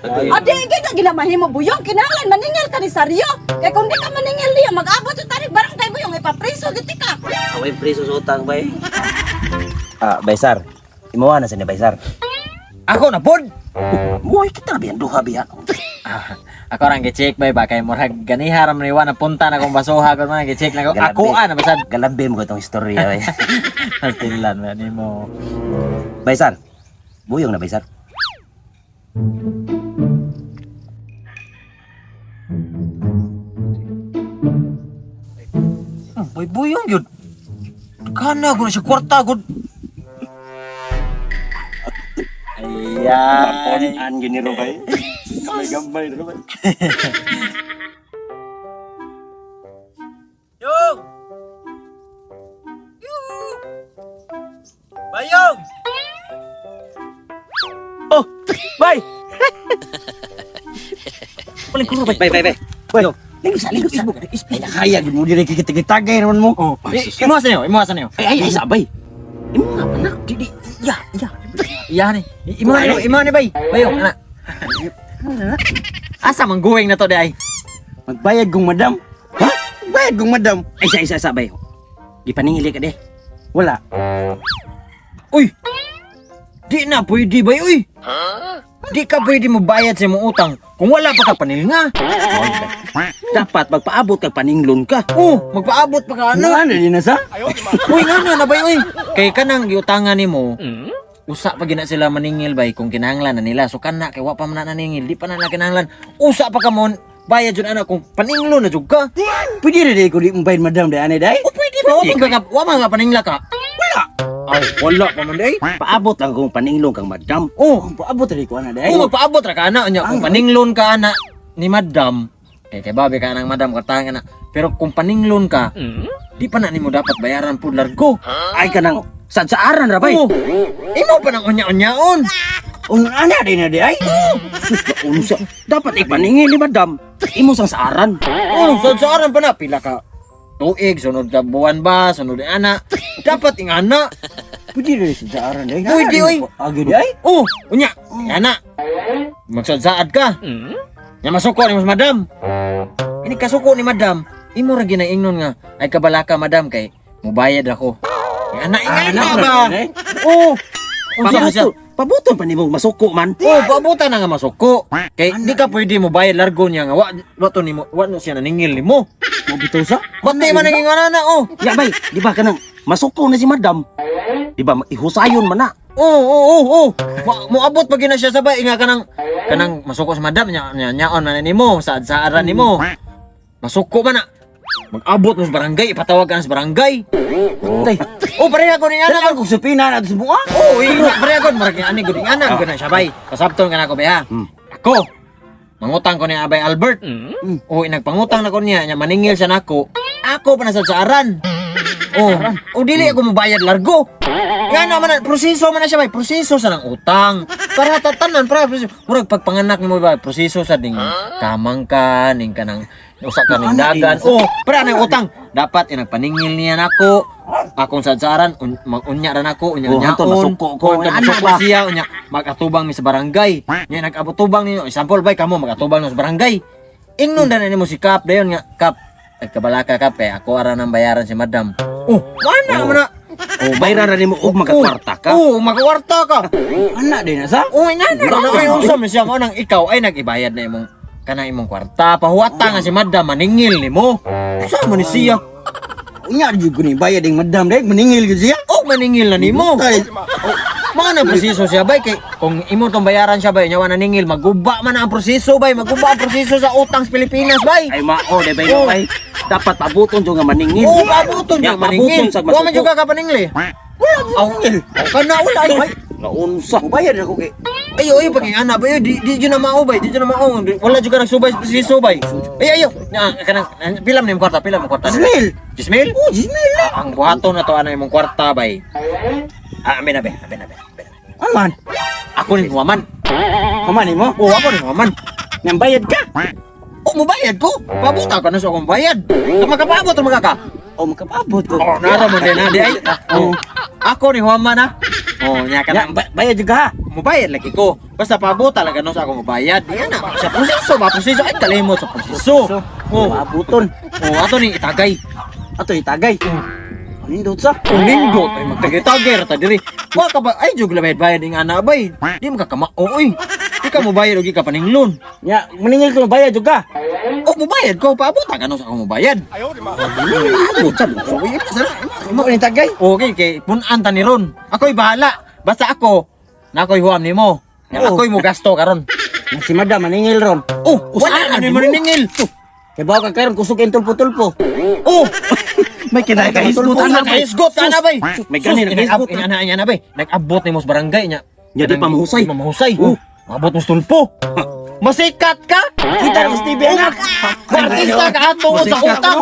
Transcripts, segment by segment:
Adi gid na ginamahimo, Buyong, kinahanglan maningil ka ni Saryo. Kay kung di ka maningil niya, mag-abot sa tarik barangay, Buyong, ipapriso gid ka. Away preso sa utang, bay. Ah, Baysar. Imuha na sa ni Baysar. Ako na pod. Muhay kita na biyan duha biya. Ah, ako rang gi-check bay ba kay murag ganiha ra man ni na punta na akong basuha kon man gi-check na ko. Galabi. Ako ah na basad. Galabi mo ko itong istorya, bay. Pastilan man nimo. Baysar. Buyong na, Baysar. Bay buyong gyud. Kana ko na siya kwarta gud. Ayan. An gini ro, bay. Gambay-gambay ro, bay. Yung! Yung! Bayong! Oh, bay. Paling kuro bay. Bay, bay, bay. Bay. Linggo sa, linggo sa. Ay, nakaya gud mo dire kikitagay naman mo. Oh, imo sa niyo, imo sa niyo. Ay, ay, ay, sabay. Imo nga pa na. Di, di, ya, ya. Iya ni. Imo ni, imo ni bay. Bayong ana. Asa man going na to di ay? Magbayad kong madam. Ha? Magbayad kong madam. Ay, isa, isa, isa, bay. Gipaningili ka de. Wala. Uy! Di na pwede bay uy. Di ka pwede mo bayad sa imong utang kung wala pa ka panilnga. Oy, bay. Dapat magpaabot kag paninglon ka. Oh, magpaabot pa ka ano. Ano din na sa? Uy, nga na bay uy. Kay kanang giutangan nimo, usa pa gina sila maningil bay kung kinahanglan na nila. So kana kay wa pa man na naningil, di pa na na kinahanglan. Usa pa ka mo bayad jud ana kung paninglo na jud ka. Pwede rin ko di mo bayad madam dai anay dai. O pwede ba? Wa man ka wa man ka paningla ka. Wala. Ay, wala pa man day. Paabot lang kung paninglon kang madam. Oh, Paabot rin ko ana dai. oh, magpaabot ra ka ana nya kung paninglon ka ana ni madam. Kay kay babe ka nang madam kwartahan ka na. Pero kung paninglon ka, di pa na nimo dapat bayaran pud largo. Ay kanang sadsaaran ra bay. Oh, imo pa nang unya-unyaon. Un ana din na di ay. Sus ka unsa. Dapat ipaningil ni madam. Imo sang saaran. Oh, sadsaaran pa na pila ka tuig, sunod ka buwan ba, sunod ana. Dapat ingana. Pwede rin sadsaaran dai. Pwede, oy. Agi di ay. Oh, unya, ingana. Magsadsaad ka. Nya masuko ni mas madam. Ini kasuko ni madam. Imo ra ginaingnon nga ay kabalaka madam kay mubayad ako. Ingana, ingana Ana, ba? eh. Oh. Unsa man siya? Pabuto, pabuto pa nimo masuko man. Oh, paabutan na nga masuko. Kay di ka pwede mo bayad largo niya nga wa wa to nimo, wa no siya naningil nimo. Mo bitaw sa. Mati man ang ingana na oh. Ya bay, di ba kanang masuko na si madam? Di ba ihusayon man na. Oo. Moabot pa gina siya sabay nga kanang kanang masuko sa madam nya nya nyaon man nimo sa saaran nimo. Masuko man na. Mag-abot mo sa barangay, ipatawag ka na sa barangay. Tay, Oh, pareha ko ni ana. dali ko supina na sa buwa. Oh, ina pareha ko murag ni ani gud ana gud na siya bay. Pasabton ka na ako bay ha. Ako. Mangutang ko ni Abay Albert. Oh, inagpangutang na ko niya, nya maningil siya nako. Ako pa na sa saaran. Oh, oh dili ako mobayad largo. Nga naman na, proseso man na siya bay, proseso sa nang utang. Para tatanan, para proseso. Murag pagpanganak nimo ba, proseso sa ding kamang ka, ning kanang usa ka ning dagan. Oh, para nang utang. Dapat inagpaningil niya nako. Akong sadsaran, mag-unya ra nako, unya Oh, unyaon. hanto, masuko ko. Oh, hanto, Ana masuko ba? siya, unya mag-atubang mi sa barangay. Nya nag-atubang ninyo, example bay kamo mag-atubang no sa barangay. Ingnon na nimo si Kap dayon nga Kap. Nagkabalaka Kap kay ako ara nang bayaran si madam. Oh, mana man na. Oh, bayran ra nimo og makakwarta ka. Oh, makakwarta ka. Ana din na sa. Oh, nga na. Ano kayo unsa man siya mao nang ikaw ay nag-ibayad na imong kanang imong kwarta. Pahuwata nga si madam maningil nimo. Sa man ni siya? Unya jud ko ni bayad ding madam dai maningil gyud siya. Oh, maningil na nimo. Tay, Mga na proseso siya bay kay kung imo tong bayaran siya bay nya wa naningil maguba man ang proseso bay, maguba ang proseso sa utang sa Pilipinas bay. Ay mao de bay no, bay. Dapat pabuton jud nga maningil. Oo, pabuton Ya, jud maningil. pabuton sa Wa man masuko. jud ka kapaningli. Wala maningil. Kana wala ay. Naunsa. Bayad ako kay Ayo ayo pag ana ba di di jud na mao bay, di jud na mao. Wala jud ka nagsubay sa proseso bay. Ay ayo. Nya kanang pila man imong kwarta, pila man kwarta. Jismil. Jismil? Oh, Jismil. Ang buhaton na to ana imong kwarta bay. Ah, amin na be, amin na be. Amin na be. Ano man? Ako ni huwaman. Human nimo? Oo, ako ni huwaman. Nang bayad ka? Oh, mubayad ko. Pabuta ka na sa akong bayad. Kung makapaabot o magaka. Oh, makapaabot ko. Oh, nara mo din na di ay. Oh. Ako ni Juan man ha. Oh, nya ka Ya, bayad juga ha. Mubayad lagi ko. Basta paabot talaga no sa ako mubayad. Di na sa proseso ba proseso ay kalimot sa proseso. Oh, Abuton. oh ato ni itagay. Ato itagay. Anindot sa? Oh, nindot ay magtagay-tagay ra ta diri. Wa ka ba ay jug bayad bayad ing ana bay. Di mo ka kamao oy. Di ka mubayad og ka paninglon. Ya, maningil ko bayad juga. Oh, mubayad ko paabot ta kano sa ako mubayad. Ayaw di ma. Abot sa lusoy. Mo ni tagay. Okay kay pun-an ta ni ron. Ako'y bahala. Basta ako nakoy huam nimo. Nya Oh. ako'y mo gasto karon. Na si madam maningil ron. Oh, wala na ni maniningil. Kay bawo ka karon kusog kay tulpo-tulpo. Oh, May kinakahisgot Ana kahisgot ka na bay. May gani na kahisgot. Ina ana na bay. Nag-abot ni mo sa barangay nya. Nya di pa mahusay. Di pa mahusay. Oh, maabot mo sa tulpo. Masikat ka? Kita ra sa TV anak. Artista ka at tungod sa utang.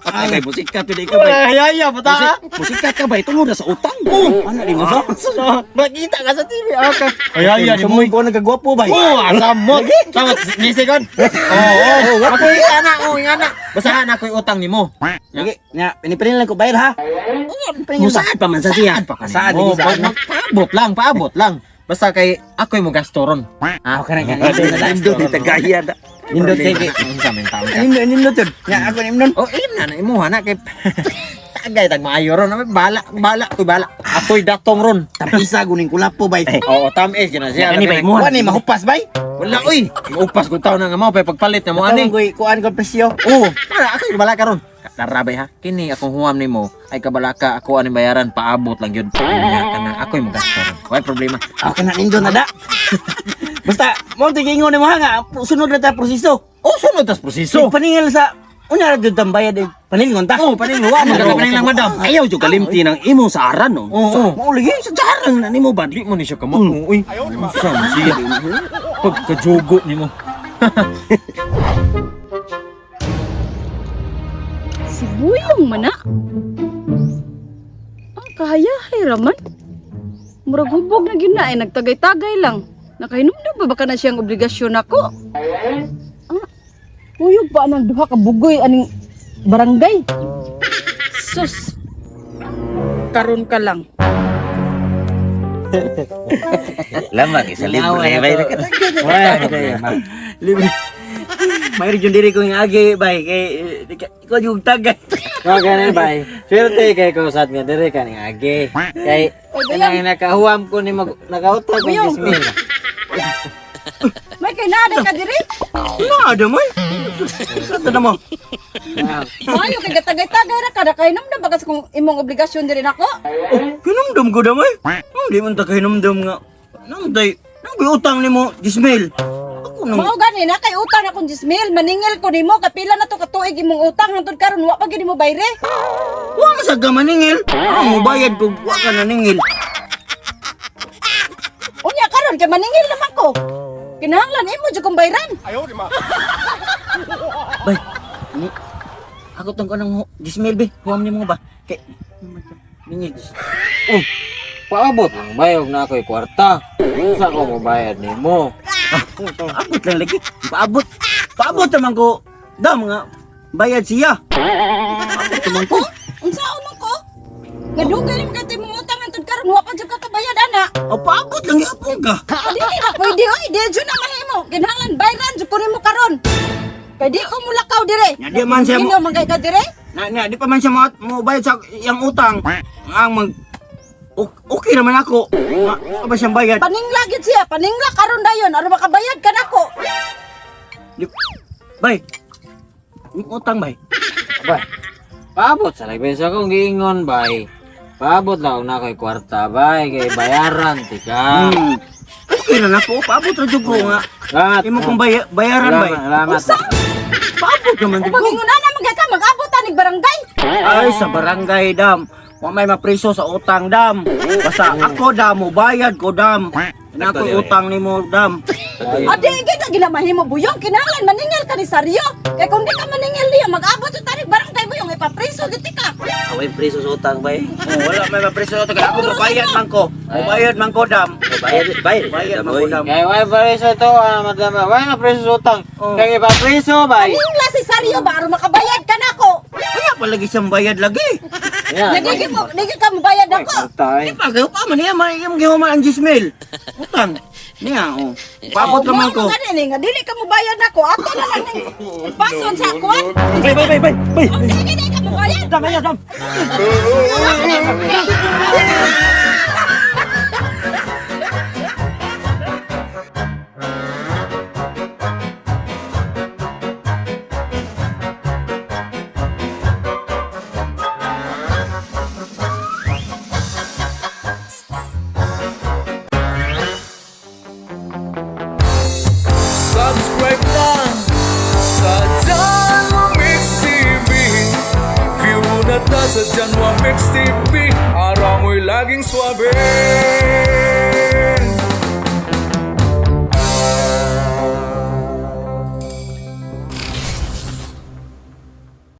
Ay, musikat pili ka bay. Ay, ay, bata. Musikat ka bay tungod na sa utang. Ano di mo sa? Makita ka sa TV. Okay. Ay, ay, ay, Mo ko nagagwapo bay. Oh, asamot. Samot, nisigon. Oo, oh, Ako yung ana, oh, yung ana. Basahan ako yung utang nimo. Lagi, nya pinipilin lang ko bayad ha. Musaad pa man sa siya. Saan pa ka Saan nimo? lagi saan? Paabot lang, paabot lang. Basta kay ako'y mo gasto ron. Ah, okay na nindot ni tagaya da. Nindot kay Unsa man taon ka? nindot nindot yun. Nya ako nimnon. Oh, ilim na na imuha na kay tagay tag maayo ron. Bala, bala, ako'y bala. Ako'y datong ron. Tapisa guning kulapo bay. Oo, tamis gina siya. Kani bay mo. Kuan ni mahupas bay. Wala oy. Maupas ko taon na nga mo pay pagpalit na mo ani. Ani koy kuan ko presyo. Oh, para ako'y bala karon. Darabay ha. Kini akong huwam nimo ay kabalaka ako ani bayaran paabot lang yun. Unya ka na ako'y mogasto ron. Way problema. Okay na nindot na da. Basta mo tigingon nimo ha nga sunod na ta proseso. Oh, sunod tas proseso. So paningil sa unya ra jud bayad eh. Paningon ta. Oh, paning wa man ka paning lang madam. Ayaw jud kalimti ng imo sa aran no. Oo. Mao lagi. Sa aran na nimo ba? Di mo ni siya kamo. Uy. Unsa man siya? Pagkajogo nimo. Si Buyong man na. Ang kahayahay raman. Murag hubog na gyud na ay nagtagay-tagay lang. Nakahinumdum ba baka na siyang obligasyon nako? Ah, huyog pa anang duha ka bugoy aning barangay. Sus. Karon ka lang. Lamang isa libre bay. Libre. Mayroon jud diri ko nga agi bay kay ikaw jud tagay. Wa ganun bay. Swerte kay ko sad nga dire ka ning agi. Kay Ay, kanang nakahuam ko ni mag nakautang ko Buyong. 10,000. May kay naa ka diri. Nada man. Sa na mo. Maayo kay gatagay-tagay ra ka nakahinumdum ba kasi kung imong obligasyon diri nako? Oh, kinumdum ko damay. Hindi man ta kahinumdum nga. Nang day, nang ko'y utang nimo, Gismail. Ako nang Mao gani na kay utang akong 10,000, maningil ko nimo kapila na to ka tuig imong utang hangtod karon wa pa gyud nimo bayre. wa man sa gamaningil. Ang mubayad ko, wa ka naningil. Unya karon kay maningil naman ko. Kinahanglan imo jud kong bayran. Bay, ni ako tong kanang Gismail be, huwam nimo ba? Kay ningil. Oh, paabot lang bay og na ako'y kwarta. Unsa ko mobayad nimo? Abot lang lagi. Paabot. Paabot naman ko. Dam nga bayad siya. Paabot naman ko. Unsaon man ko? Nga dugay nimo kay imong utang hangtod karon wa pa jud ka kabayad ana. O paabot lang yapon ka. Ah, dili na pwede oy, di jud na mahimo. Kinahanglan bayran jud ko nimo karon. Kay di ko mulakaw dire. Nya, di man siya mo- Ginoo man kay ka dire. Na, na, di pa man siya mo, mo bayad sa iyang utang. Ang mag okay naman ako. Ma, ba siyang bayad? Paningla gyud siya, paningla karon dayon aron makabayad ka nako. Di, bay. Yung utang bay. Bay. Paabot sa lagbay sa akong giingon bay. Paabot lang og na ako'y kwarta bay kay bayaran tika. Okay na nako, paabot ra jud ko nga. Salamat. Imo kong bayaran bay. Salamat. Unsa? Paabot naman O jud ko. pagingon na man kay ka mag-abot anig barangay. Ay sa barangay dam. Wa may mapriso sa utang dam. Basta ako dam, mo bayad ko dam. Na ako utang nimo dam. Adi gid na ginamahimo buyong kinahanglan maningil ka ni Saryo. Kay kung di ka maningil niya mag-abot sa tarik barangay buyong ipapriso gid ka. Away preso sa utang bay. Oh, wala may mapriso sa utang. Ako mobayad man ko. Mobayad man ko dam. Bayad bayad. Bayad man ko dam. Kay way preso to, ah, madam. Way na preso sa utang. Oh. Kay ipapreso bay. Paningla si Saryo ba aron makabayad ka nako. Kaya pa lagi siyang bayad lagi. Nga di mo di ka mobayad ako. Di pa kayo pa man niya man imong gihuman ang 10,000. Utang. Niya oh. Paabot naman ko. Nga ni nga dili ka mobayad nako. Ato na lang ning pason sa kuan. Bay, bay, bay, bay. Bay. Dili di ka mobayad. Dam, ayaw, dam. Subscribe na sa Janwa Mix TV. View na ta sa Janwa Mix TV. Araw mo'y laging swabe.